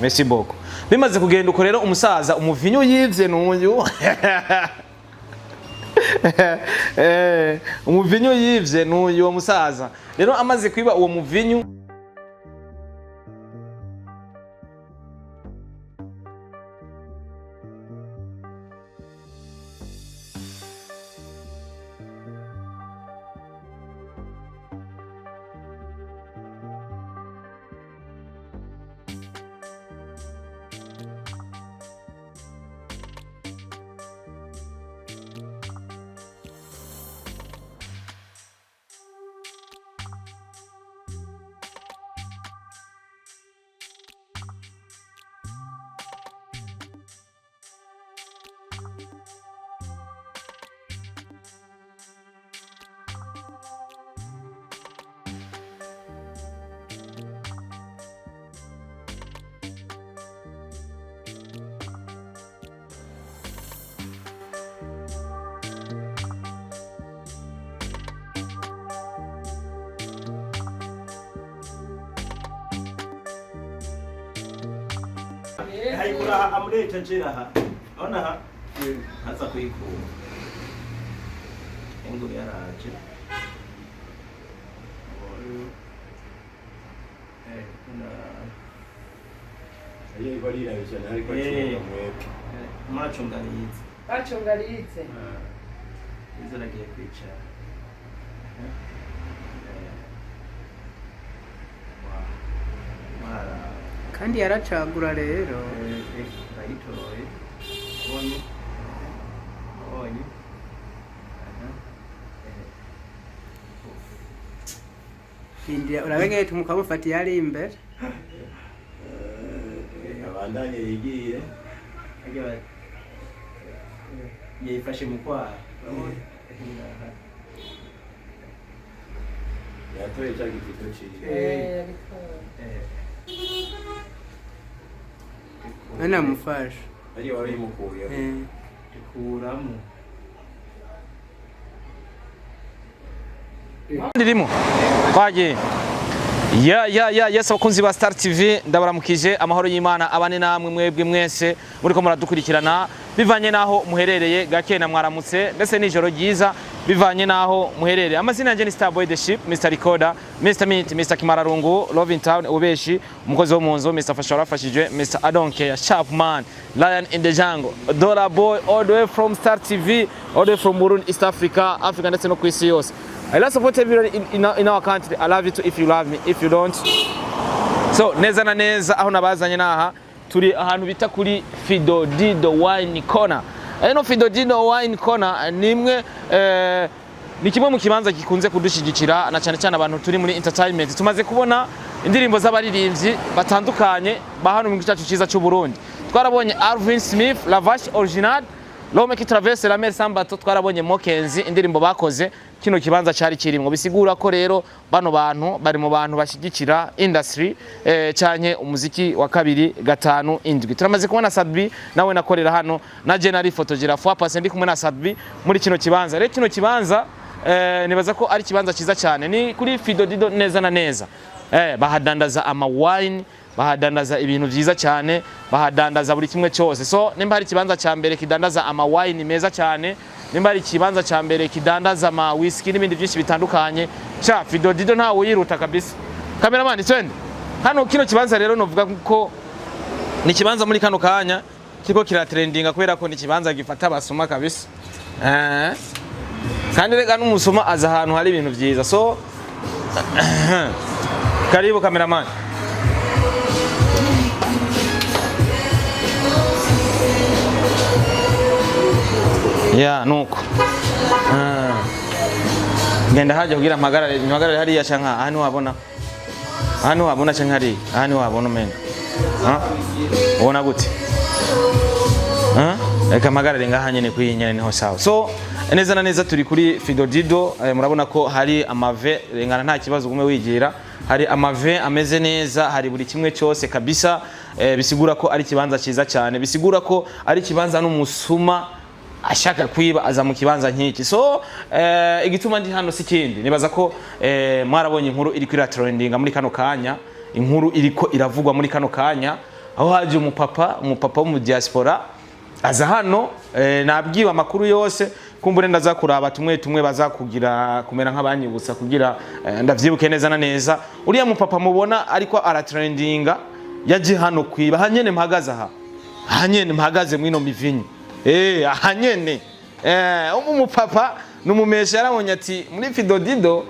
Merci beaucoup. Bimaze kugenda uko rero, umusaza umuvinyu yivye n'uyu. Umuvinyu yivye n'uyu. Uwo musaza rero amaze kwiba uwo muvinyu, Hayikura amureta njera aha, urabona aha aza kuyikura ngo yaraje. Iyo ariko arirabije ariko acunga mwebwe. Muracunga yize. Bacunga rize. Yize aragiye kwicara. Kandi yaracagura rero. Urayitoye, ubonye, ubonye. Rindira urabe ngene tumukamufatiye ari imbere. Abandanye yigiye. Yifashe mu kwaha. Yatoye cya gitito ciwe. None amufasha. Ariyo wari yimukuyeho. Ikuramo. Ndirimo twagiye. Ya, yes, abakunzi ba Star TV, ndabaramukije. Amahoro y'Imana abane namwe mwebwe mwese muriko muradukurikirana bivanye naho muherereye. Gake na mwaramutse, ndetse n'ijoro ryiza bivanye naho muherereye. Amazina yanjye ni Star Boy the Ship, Mr Recorder, Mr Mint, Mr Kimararungu, Love in Town, ubeshi umukozi wo mu nzu, Mr Fasha warafashije, Mr Adonke, Sharp Man, Lion in the Jungle, Dollar Boy, all the way from Star TV, all the way from Burundi, East Africa, Africa ndetse no ku isi yose. I love support everyone in our country. I love you too if you love me. If you don't. So neza na neza aho nabazanye naha turi ahantu bita kuri Fido Dido Wine Corner. Eno Fido Dido Wine Corner ni imwe, ni kimwe mu kibanza gikunze kudushigikira na cyane cyane abantu turi muri entertainment. Tumaze kubona indirimbo z'abaririmbyi batandukanye ba hano mu gihugu cyacu cyiza cy'u Burundi. Twarabonye Alvin Smith, La Vache Original, L'homme qui traverse la mer sans bateau, twarabonye Mokenzi, indirimbo bakoze kino kibanza cyari kirimwo. Bisigura ko rero bano bantu bari mu bantu bashyigikira industry, canke umuziki wa 257. Turamaze kubona Sadbi nawe nakorera hano, na je nari photographe passe ndi kumwe na Sadbi muri kino kibanza. Rero kino kibanza, nibaza ko ari ikibanza cyiza cyane. Ni kuri Fido Dido neza na neza. Bahadandaza ama wine, bahadandaza ibintu vyiza cyane, bahadandaza buri kimwe cyose. So nimba hari ikibanza cya mbere kidandaza ama wine meza cyane, nimba hari ikibanza cya mbere kidandaza ama whisky n'ibindi byinshi bitandukanye, cha Fido Dido ntawe uyiruta kabisa. Cameraman, twende hano. Kino kibanza rero novuga ko ni ikibanza muri kano kanya kiriko kiratrendinga kubera ko ni ikibanza gifata abasuma kabisa. Kandi rega n'umusuma aza ahantu hari ibintu vyiza. So karibu cameraman. Ya nuko. Ngenda haja kugira mpagarare hariya canke aha niho wabona, aha niho wabona canke hariya, aha niho wabona umenga. Ah? Ubona gute? Ah? Reka mpagarare ngaha nyene kuri iyi nyene niho sawa. So neza na neza turi kuri Fido Dido, murabona ko hari amave rengana, nta kibazo gume wigira. Hari amave ameze neza, hari buri kimwe cyose kabisa. Bisigura ko ari ikibanza cyiza cyane, bisigura ko ari ikibanza n'umusuma ashaka kwiba aza mu kibanza nk'iki. So igituma ndi hano si kindi, nibaza ko mwarabonye inkuru iriko iratrendinga muri kano kanya, inkuru iriko iravugwa muri kano kanya. Aho haje umupapa wo mu diaspora aza hano, nabwiwe amakuru yose. Kumbure ndaza kuraba tumwe tumwe baza kugira kumera nk'abanyibutsa kugira ndavyibuke neza na neza. Uriya mupapa mubona ariko aratrendinga yaje hano kwiba hanyene mpagaze aha, hanyene mpagaze mwino mivinyu, ahanyene. Umupapa numumesha yarabonye ati muri Fidodido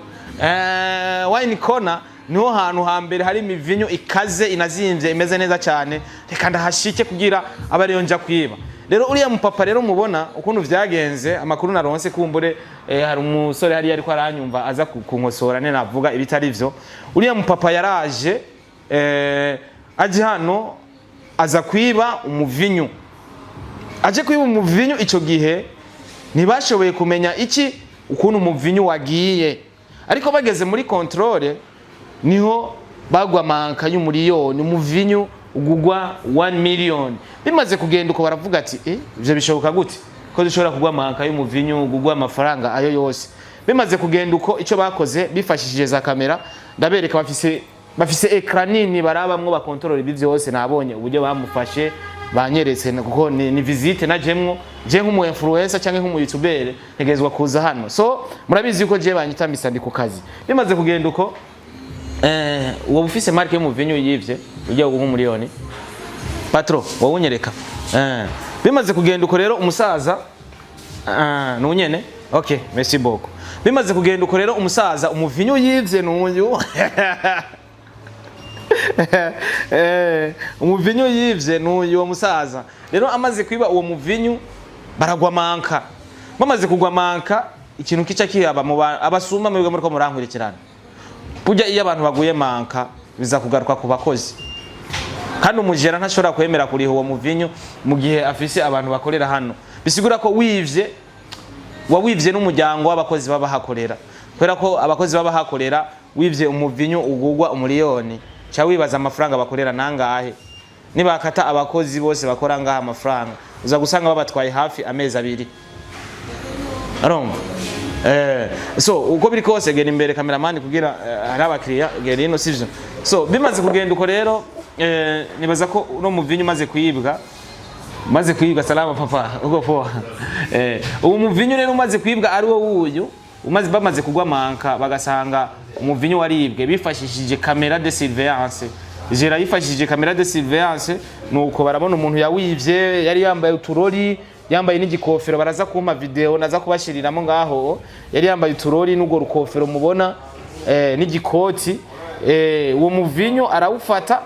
Wine Corner niho hantu hambere hari imivinyu ikaze, inazimvye, imeze neza cyane, reka ndahashike kugira abe ariyo nja kwiba. Rero uriya mupapa rero mubona ukuntu vyagenze, amakuru naronse, kumbure hari umusore hariya ariko aranyumva aza kunkosora ne navuga ibitari vyo. Uriya mupapa yaraje, aje hano aza kwiba umuvinyu. Aje kwiba umuvinyu, ico gihe ntibashoboye kumenya iki ukuntu umuvinyu wagiye, ariko bageze muri contrôle niho bagwa manque y'umuriyoni, umuvinyu ugugwa 1 million. Bimaze kugenda uko baravuga ati: "Ivyo bishoboka gute ko dushobora kugwa manque y'umuvinyu ugugwa amafaranga ayo yose?" Bimaze kugenda uko, icyo bakoze bifashishije za kamera, ndabereka, bafise écran nini barabamwo, bakontorora ibi byose. Nabonye uburyo bamufashe, banyeretse kuko ni visite najemwo je nk'umu influencer cyangwa nk'umu youtuber ntegerezwa kuza hano. So murabizi yuko je banyita Mr. ku kazi. Bimaze kugenda uko, uwo ufise marque y'umuvinyu yivye ujya guha umuriyoni, patron, wowe unyereka. Bimaze kugenda uko rero umusaza, nunyene, okay, merci beaucoup. Bimaze kugenda uko rero umusaza umuvinyu yivye nuyu. Umuvinyu yivye nuyu. Uwo musaza rero amaze kwiba uwo muvinyu baragwa manque. Bamaze kugwa manque, ikintu kica kihaba mu abasuma mwebwe muriko murankurikirana, burya iyo abantu baguye manque biza kugaruka ku bakozi, kandi umujera ntashobora kwemera kuriha uwo muvinyu mu gihe afise abantu bakorera hano. Bisigura ko wivye wawivye n'umuryango w'abakozi baba bahakorera, kubera ko abakozi baba bahakorera, wivye umuvinyu ugugwa umuriyoni, ca wibaza amafaranga bakorera nangahe? Nibakata abakozi bose bakora ngaha amafaranga, uza gusanga babatwaye hafi amezi 2. Arumva, so uko biri kose, gera imbere cameraman kugira hari abakiriya, gera ino, sivyo? So bimaze kugenda uko rero, nibaza ko uno muvinyu umaze kwibwa, salama papa, uko poa. Uwo muvinyu rero umaze kwibwa ari wo wuyu, bamaze kugwa manque bagasanga umuvinyu waribwe bifashishije caméra de surveillance. Gérant yifashishije caméra de surveillance, nuko barabona umuntu yawivye yari yambaye uturori, yambaye n'igikofero. Baraza kumpa video naza kubashiriramo ngaho. Yari yambaye uturori n'urwo rukofero mubona, n'igikoti. Uwo muvinyu arawufata,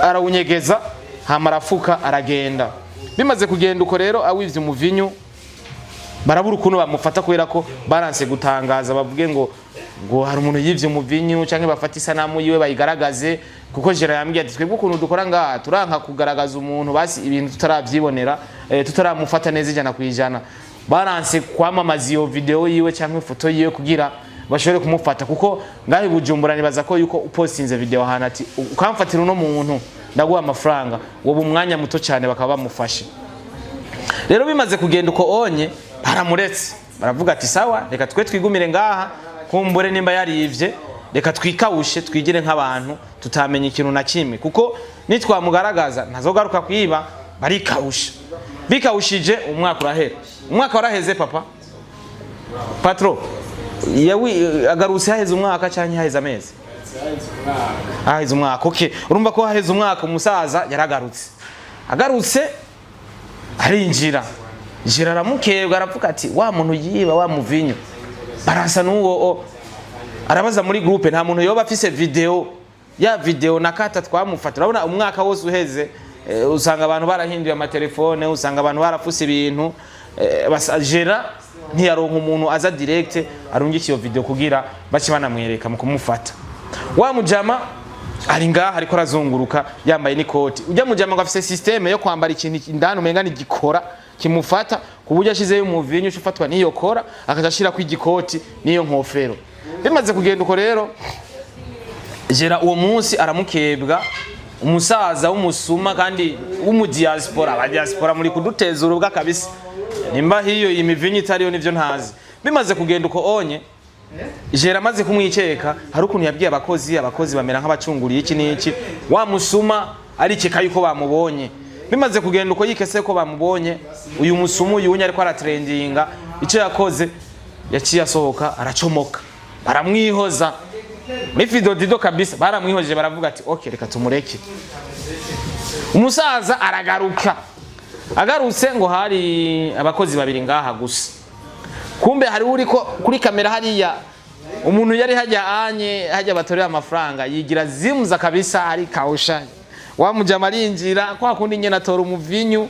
arawunyegeza, hama arafuka aragenda. Bimaze kugenda uko rero, awivye umuvinyu barabura ukuntu bamufata, kubera ko baranse gutangaza bavuge ngo hari umuntu yivye umuvinyu canke bafata isanamu yiwe bayigaragaze, kuko gérant yambwiye ati: "Twebwe ukuntu dukora ngaha turanka kugaragaza umuntu basi ibintu tutaravyibonera, tutaramufata neza 100%." Baranse kwamamaza iyo video yiwe canke ifoto yiwe kugira bashobore kumufata, kuko ngaho i Bujumbura nibaza ko yuko upostinze video ahantu ati: "Ukamfatira uno muntu ndaguha amafaranga," woba umwanya muto cyane bakaba bamufashe. Rero bimaze kugenda uko onye, baramuretse, baravuga ati: "Sawa, reka twe twigumire ngaha, kumbure nimba yarivye reka twikawushe, twigire nk'abantu tutamenya ikintu na kimwe, kuko nitwamugaragaza ntazogaruka kwiba." Barikawusha, bikawushije umwaka urahera. Umwaka waraheze. Papa patron yawi agarutse haheze umwaka cyangwa haheze amezi? Haheze umwaka. Okay, urumva ko haheze umwaka umusaza yaragarutse. Agarutse arinjira, jira aramukebwa, aravuga ati: "Wa muntu yiba wa muvinyu barasa n'uwo o." Arabaza muri groupe: "Nta muntu yoba afise video ya video nakata twamufata?" Urabona umwaka wose uheze, usanga abantu barahinduye amatelefone, usanga abantu barafuse ibintu. Gérant ntiyaronka umuntu aza direct arungika iyo video kugira bace banamwereka mu kumufata. Wa mujama ari ngaha ariko arazunguruka yambaye n'ikoti. Ujya mujama ngo afise système yo kwambara ikintu indani umenga ni gikora kimufata, ku buryo ashizeyo umuvinyu uca ufatwa n'iyo kora, akaca ashirako igikoti n'iyo nkofero. Bimaze kugenda uko rero, gérant uwo munsi aramukebwa umusaza w'umusuma kandi w'umudiaspora. Abadiaspora muri kuduteza urubwa kabisa, nimba hiyo imivinyu itariyo nivyo ntazi. Bimaze kugenda uko onye, gérant amaze kumwikeka, hari ukuntu yabwiye abakozi, abakozi bamera nk'abacunguriye iki n'iki. Wa musuma Arikeka yuko bamubonye. Bimaze kugenda uko, yikese ko bamubonye, uyu musumu uyu ariko aratrendinga, icyo yakoze yaciye asohoka aracomoka, baramwihoza muri Fidodido kabisa. Baramwihoje, baravuga ati: "Okay, reka tumureke." Umusaza aragaruka. Agarutse ngo hari abakozi babiri ngaha gusa, kumbe hari uri ko kuri kamera hariya, umuntu yari hajya anye hajya batorera amafaranga, yigira zimuza kabisa, ari kausha wa mujama arinjira kwa kundi nyene atora umuvinyu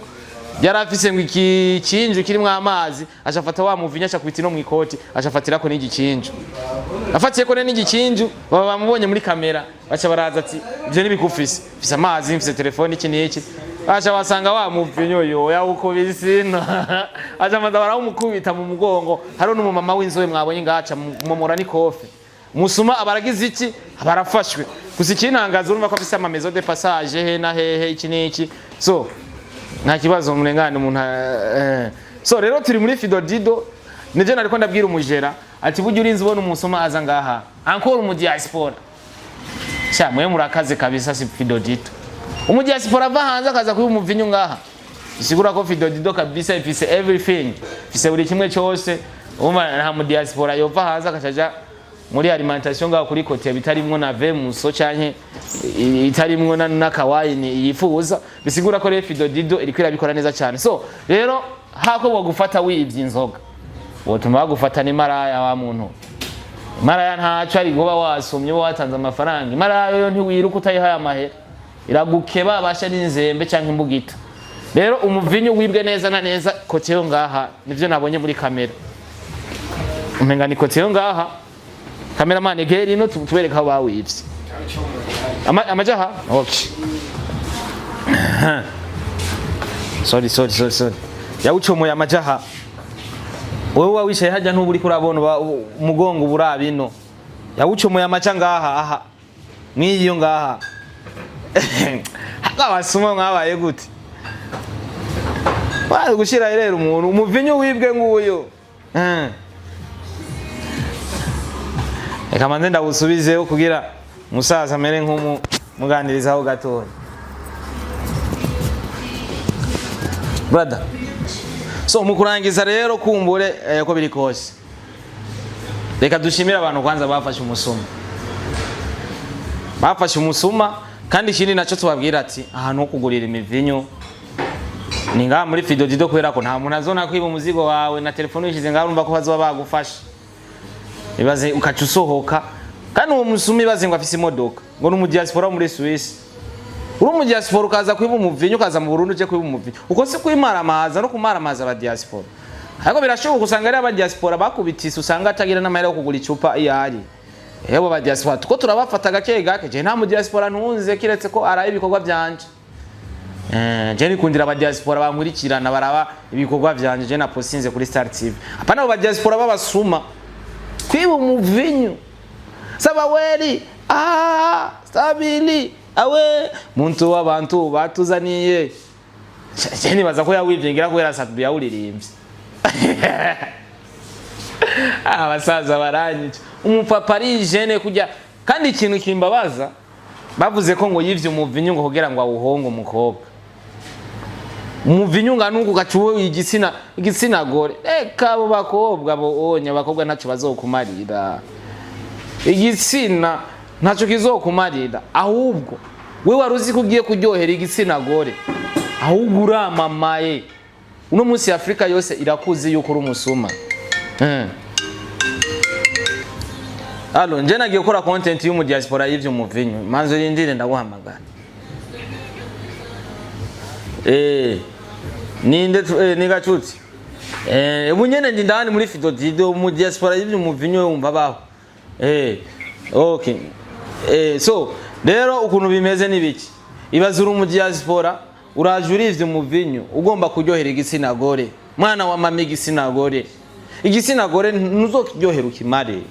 yari afise, ngo ikikinju kirimwo amazi, acafata wa muvinyu, acakubita no mwikoti, acafatirako n'igikinju. Afatiye ko n'igikinju, baba bamubonye muri kamera, baca baraza ati: "Ivyo ntibikufise, mfise amazi, mfise telefone, iki n'iki." Baca basanga wa muvinyu yo yawukubise ino, aca maza barawumukubita mu mugongo. Hariho n'umumama w'inzobe mwabonye ngaca mumomora n'ikofe. Musuma abaragize iki, abarafashwe. Gusa ikintangaza, urumva ko afise ama maison de passage he na hehe, iki n'iki. So nta kibazo, murengane umuntu. So rero turi muri Fidodido, nivyo nariko ndabwira umujera ati: "Burya urinze ubona umusuma aza ngaha encore umu diaspora, sha mwe murakaze kabisa." Si Fidodido, umu diaspora ava hanze akaza kuba umuvinyu ngaha, bisigura ko Fidodido kabisa ifise everything, ifise buri kimwe cyose. Umva, nta mu diaspora yova hanze akacaja muri alimentation ngaho kuri côté bitarimwo na vemuso canke itarimwo n'akawayini yifuza. Bisigura ko rero Fidodido iriko irabikora neza cyane. So rero hako bogufata wivye inzoga, wotuma bagufata n'imaraya wa muntu. Imaraya ntaco ari kuba wasumye, uba watanze amafaranga. Imaraya yo ntiwiruka utayihaye amahera, iragukeba abasha n'inzembe canke imbugita. Rero umuvinyu wibwe neza na neza côté yo ngaha, nivyo nabonye muri kamera, umenga ni côté yo ngaha. Cameraman, geri ino tubereka aho bawivye. Amajaha, okay, sorry, sorry, sorry, sorry. Yawucomoye amajaha. Wewe uba wicaye hajya ntuba uriko urabona, uba umugongo uba uraba ino. Yawucomoye amaca ngaha, aha mwiyo ngaha. Abasuma mwabaye gute? Bazi gushira rero umuntu umuvinyu wibwe nguyu. Reka manze ndawusubizeho kugira umusaza amere nk'umuganirizaho gatoya. Brother, so mu kurangiza rero, kumbure ko biri kose, reka dushimire abantu kwanza bafashe umusuma, bafashe umusuma. Kandi ikindi nacyo tubabwira ati ahantu ho kugurira imivinyu ni ngaha muri Fidodido, kubera ko nta muntu azona kwiba umuzigo wawe na telefone uyishyize ngaho, urumva ko bazoba bagufasha. Ibaze ukaca usohoka, kandi uwo musuma ibaze ngo afise imodoka, ngo ni umudiaspora wo muri Suisse. Uri umudiaspora ukaza kwiba umuvinyu, ukaza mu Burundi uje kwiba umuvinyu, uko si kwimaramaza no kumaramaza aba diaspora? Ariko birashoboka usanga ari aba diaspora bakubitise, usanga atagira n'amahera yo kugura icupa iyo ari. Ewe, aba diaspora tuko turabafata gake gake. Je nta mu diaspora ntunze kiretse ko araye ibikorwa byanje. Je nikundira aba diaspora bankurikirana, baraba ibikorwa vyanje je napostinze kuri Star TV. Apana abo ba diaspora b'abasuma kwiba umuvinyu. Sabaweli, ah, stabili awe muntu w'abantu batuzaniye. Je nibaza ko yawivye ngira kubera Sat-B yawuririmbye. Abasaza baranyica. Umupapa ari jene kujya. Kandi ikintu kimbabaza, bavuze ko ngo yivye umuvinyu ngo kugira ngo awuhonge umukobwa. Umuvinyu ngana uku gacuwe igitsina gore. Reka abo bakobwa bo onya, abakobwa ntacyo bazokumarira, igitsina ntacyo kizokumarira. Ahubwo we wari uzi ko ugiye kuryohera igitsina gore, ahubwo uramamaye uno munsi, Afurika yose irakuzi yuko uri umusuma. Allo, nje nagiye gukora content y'umu diaspora y'ivyo umuvinyu. Manzo rindire ndaguhamagara. Ninde ni gacutsi. Ubu nyene ndi ndani muri Fidodido, mu diaspora y'ivyo umuvinyu wumva baho. Okay. So rero ukuntu bimeze nibiki? Ibaze uri mu diaspora, uraje urivye umuvinyu, ugomba kuryohera igitsina gore. Mwana wa mama, igitsina gore. Igitsina gore ntuzokiryohera ukimare.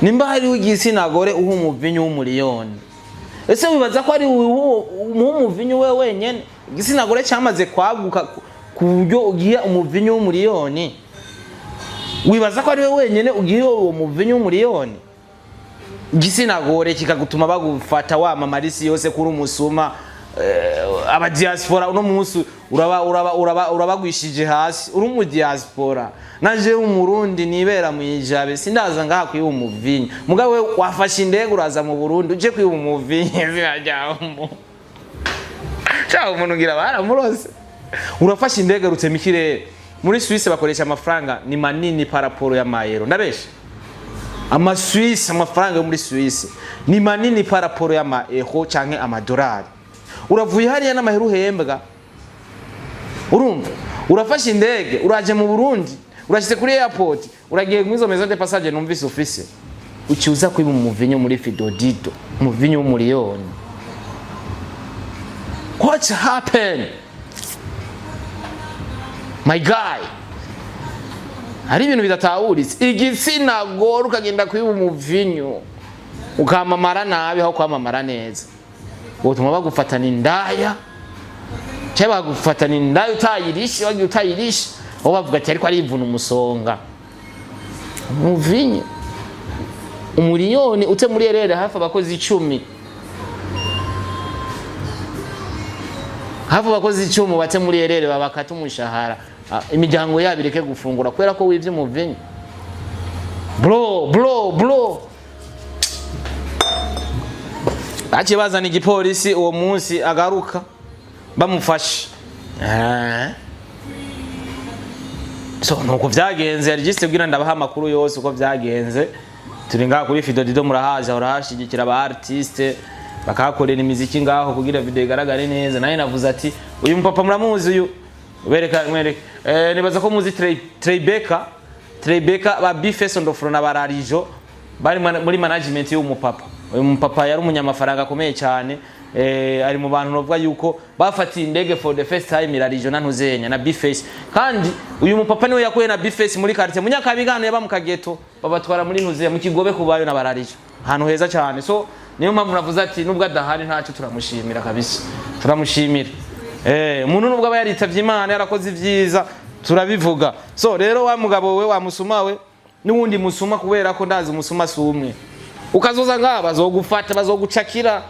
Nimba hariho igitsina gore uha umuvinyu w'umuriyoni, ese wibaza ko ari umuha umuvinyu we wenyene? Igitsina gore cyamaze kwaguka ku buryo ugiye umuvinyu w'umuriyoni, wibaza ko ari we wenyene ugiye uwo muvinyu w'umuriyoni? Igitsina gore kikagutuma bagufata wamamara isi yose kuri umusuma. Aba diaspora uno munsi uraba uraba uraba urabagwishije hasi. Uri umu diaspora, naje umurundi nibera mu Ijabe, sindaza ngaha kwiba umuvinyu. Mugabo we wafashe indege uraza mu Burundi uje kwiba umuvinyu, izina ryawe cyangwa umuntu ngira baramurose. Urafashe indege rutema ikirere. Muri Suisse bakoresha amafaranga ni manini par rapport y'amayero, ndabesha? Amaswisi, amafaranga yo muri Suisse ni manini par rapport y'amaeuro canke amadolari. Uravuye hariya n'amahera uhembwa, urumva urafashe indege uraje mu Burundi, urashyize kuri airport, uragiye muri izo maison de passage numvise ufise, uciuza kwiba umuvinyo muri Fidodido, umuvinyo w'umuriyoni. What happened, my guy? Hari ibintu bidatahuritse. Igitsina gore ukagenda kwiba umuvinyu, ukamamara nabi aho kwamamara neza. Wotuma bagufatana indaya cyangwa bagufatana indaya utayirishe, wagiye utayirishe, aho bavuga ati ariko arivuna umusonga. Umuvinyu umuriyoni ute muri erere hafi abakozi 10, hafi abakozi 10 bate muri erere babakata umushahara, imiryango yabo ireke gufungura kubera ko wivye umuvinyu. Bro, bro, bro, baciye bazana igipolisi uwo munsi agaruka bamufashe. So nuko vyagenze. Yari juste kugira ndabaha amakuru yose uko vyagenze. Turi ngaha kuri Fido Dido, murahazi, ahora aba artiste bakahakorera imiziki ngaho kugira video igaragare neza. Naye navuze ati uyu mupapa muramuzi, uyu bereka mwereke, nibaza ko muzi Trey Trey Baker ba Bface Ndofro na Bararijo bari muri management y'uyu mupapa. Uyu mupapa yari umunyamafaranga akomeye cyane, ari mu bantu bavuga yuko bafatiye indege for the first time Irarijo na Ntuzenya na Bface. Kandi uyu mupapa niwe yakuye na Bface muri quartier Munyakabigano yaba mu Kageto, babatwara muri Ntuzenya mu Kigobe kubayo na Bararijo, ahantu heza cyane. So niyo mpamvu navuze ati nubwo adahari ntacyo, turamushimira kabisa, turamushimira. Umuntu nubwo aba yaritavye Imana yarakoze ibyiza, turabivuga. So rero wa mugabo we, wa musuma we, n'uwundi musuma, kubera ko ndazi umusuma si umwe, ukazoza ngaha bazogufata, bazogucakira.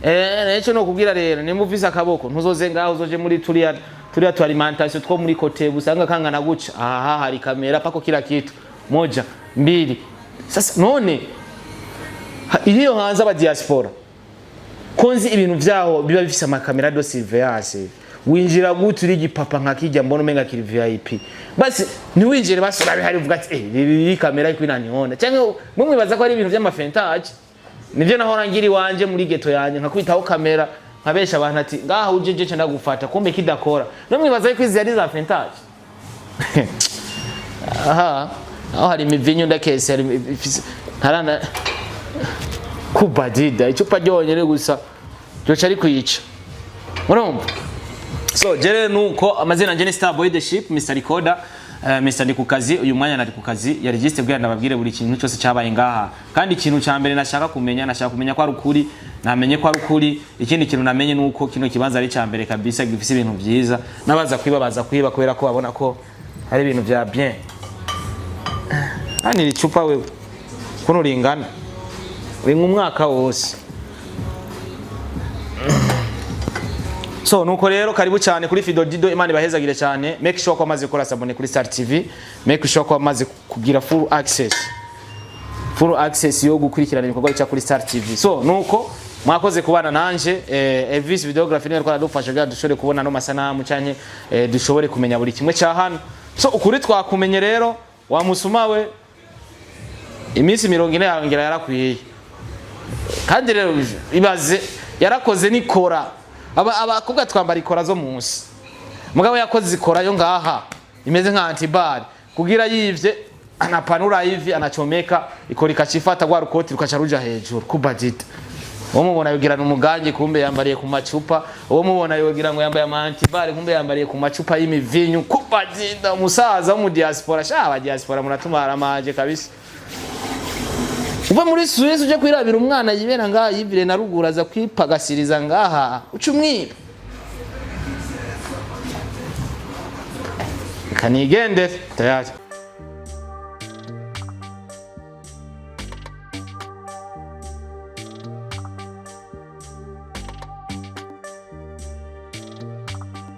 Neco no kubwira rero, nimba ufise akaboko ntuzoze ngaho, uzoje muri turiya tu alimentation two muri kote usanga kangana guca. Aha hari kamera pako kila kitu, moja mbili. Sasa none iyo hanze aba diaspora ko nzi ibintu vyaho biba bifise amakamera de surveillance, winjira gute uri igipapa nka kijya mbona umenga kiri VIP? Basi ntiwinjire, basi urabe hari uvuga ati ibi kamera iko inaniona, cyangwa mwe mwibaza ko ari ibintu vy'amafentage? Nivyo nahora ngira iwanje muri ghetto yanje, nkakwitaho kamera, nkabesha abantu ati ngaha uje je ndagufata, kumbe kidakora. No mwibaza ko izi ari za fentage? Aha aho hari imivinyu ndakese, hari ntarana kubadida icupa ryonyene gusa ryoca ari kwica, murumva. So jere nuko amazina nje ni Star Boy the Ship, Mr Recorder, Mr ndi ku kazi. Uyu mwanya nari ku kazi, yari juste bwira ndababwire buri kintu cyose cyabaye ngaha. Kandi ikintu cya mbere nashaka kumenya, nashaka kumenya ko ari ukuri, namenye ko ari ukuri. Ikindi kintu namenye nuko kino kibanza ari cya mbere kabisa, gifise ibintu byiza, n'abaza kwiba baza kwiba kubera ko babona ko hari ibintu vya bien. Hano iri cupa wewe kuno ringana ringa umwaka wose. So nuko rero karibu cyane kuri Fido Dido, Imana ibahezagire cyane. Make sure ko amaze gukora s'abonner kuri Star TV, make sure ko amaze kugira full access, full access yo gukurikirana ibikorwa bica kuri Star TV. So nuko mwakoze kubana nanje. Elvis videography niwe ariko aradufasha kugira dushobore kubona no masanamu canke dushobore kumenya buri kimwe cya hano. So ukuri twakumenye rero, wa musuma we, iminsi 40 yawe ngira yarakwiye. Kandi rero ibaze yarakoze nikora, abakobwa twambara ikora zo munsi, mugabo yakoze ikora yo ngaha imeze nka antibari, kugira yivye anapanura hivi, anachomeka ikora ikacifata, rwa rukoti rukaca ruja hejuru kubadita. Uwo mubona yogira n'umugangi, kumbe yambariye ku macupa. Uwo mubona yogira ngo yambaye ama antibare, kumbe yambariye ku macupa y'imivinyu kubadita. Umusaza wo mu diaspora sha, aba diaspora muratumara amaje kabisa. Uva muri Suisse uje kwirabira umwana yibera ngaha, yivire na ruguru, aza kwipagasiriza ngaha, uca umwiba. Kanigendere tayari.